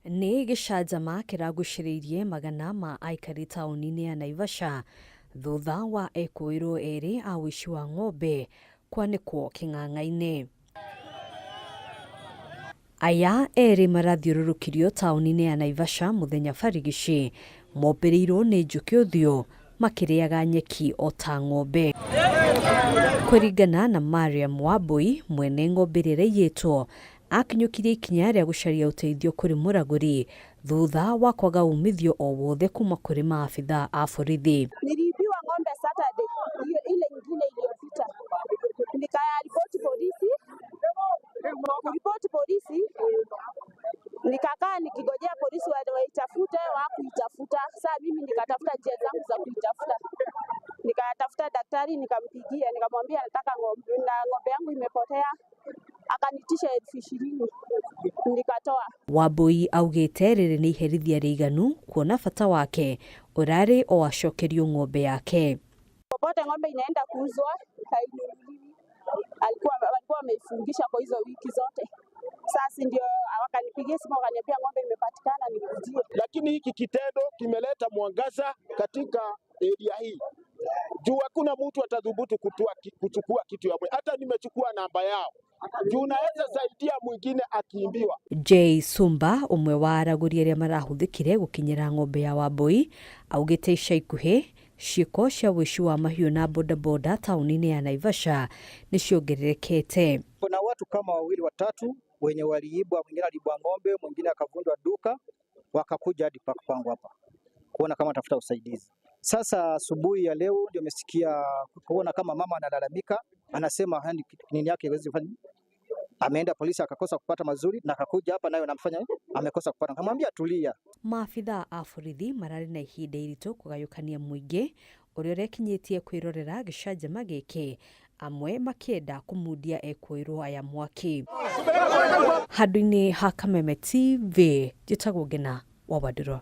Nĩ gĩcanjama kĩragucĩrĩirie magana ma aikari taũni-inĩ ya Naivasha thutha wa ekũĩrwo erĩ a ũici wa ng'ombe kwanĩkwo kĩng'ang'a-inĩ. Aya erĩ marathiũrũrũkirio taũni-inĩ ya Naivasha mũthenya barigici mombĩrĩirwo nĩ njũkĩ ũthiũ makĩrĩaga nyeki o ta ng'ombe. Kũringana na Mariam Wambui, mwene ng'ombe ĩrĩa ĩraiyĩtwo, akinyũkirie ikinya rĩa gũcaria ũteithio kũrĩ mũragũri thutha wa kwaga umithio o wothe kuma kũrĩ maabitha a borithi. Niliibiwa ng'ombe Saturday hiyo ile nyingine iliyopita, nikaripoti polisi, kuripoti polisi, nikakaa nikigojea polisi waitafute, wakuitafuta. Saa mimi nikatafuta njia zangu za kuitafuta, nikatafuta daktari, nikampigia, nikamwambia nataka ng'ombe na ng'ombe yangu imepotea, akanitisha 20,000 nikatoa. Wambui augĩte rĩrĩ nĩ iherithia rĩiganu kuona bata wake ũrarĩ o acokerio ng'ombe yake. Popote ng'ombe inaenda kuuzwa hainunuliwi. Alikuwa walikuwa wameifungisha kwa hizo wiki zote. Sasa ndio wakanipigia simu wakaniambia ng'ombe imepatikana nikujie. Lakini hiki kitendo kimeleta mwangaza katika area hii juu hakuna mtu atadhubutu kuchukua kitu ya hata nimechukua namba yao juu naweza saidia mwingine akiimbiwa. J Sumba ũmwe wa aragũri arĩa marahũthĩkire gũkinyĩra ng'ombe ya Wambui augĩte ica ikuhĩ ciĩko cia ũici wa mahiũ na bodaboda taũni-inĩ ya Naivasha nĩ ciongererekete. Kuna watu kama wawili watatu wenye waliibwa, mwingine aliibwa ng'ombe, mwingine akavunjwa duka, wakakuja hadi kwangu hapa kuona kama tafuta usaidizi. Sasa asubuhi ya leo ndio nimesikia kuona kama mama analalamika, anasema hani nini yake haiwezi kufanya. Ameenda polisi akakosa kupata mazuri na akakuja hapa nayo namfanya amekosa kupata. Nikamwambia tulia. Maabitha a borithi mararĩ na ihinda iritũ kũgayũkania mũingĩ ũrĩa ũrekinyĩtie kwĩrorera gĩcanjama gĩkĩ amwe makĩenda kũmundia ekũĩrwo aya mwaki. Handũ-inĩ ha Kameme TV njĩtagwo Ngena wa Wandũrũ.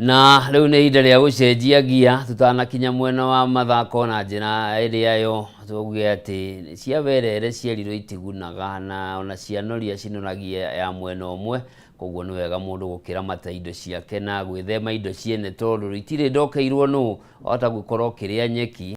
Na rĩu nĩ ihinda rĩa gũcenjia ngia tũtanakinya mwena wa mathako na njĩra ĩrĩa yo tuge atĩ cia werere cierirwo itigunaga na ona cianoria cinoragia ya mwena ũmwe koguo nĩ wega mũndũ gũkĩramata indo ciake na gwĩthema indo ciene tondũ itirĩ ndokeirwo nũ wahota gũkorwo ũkĩrĩa nyeki.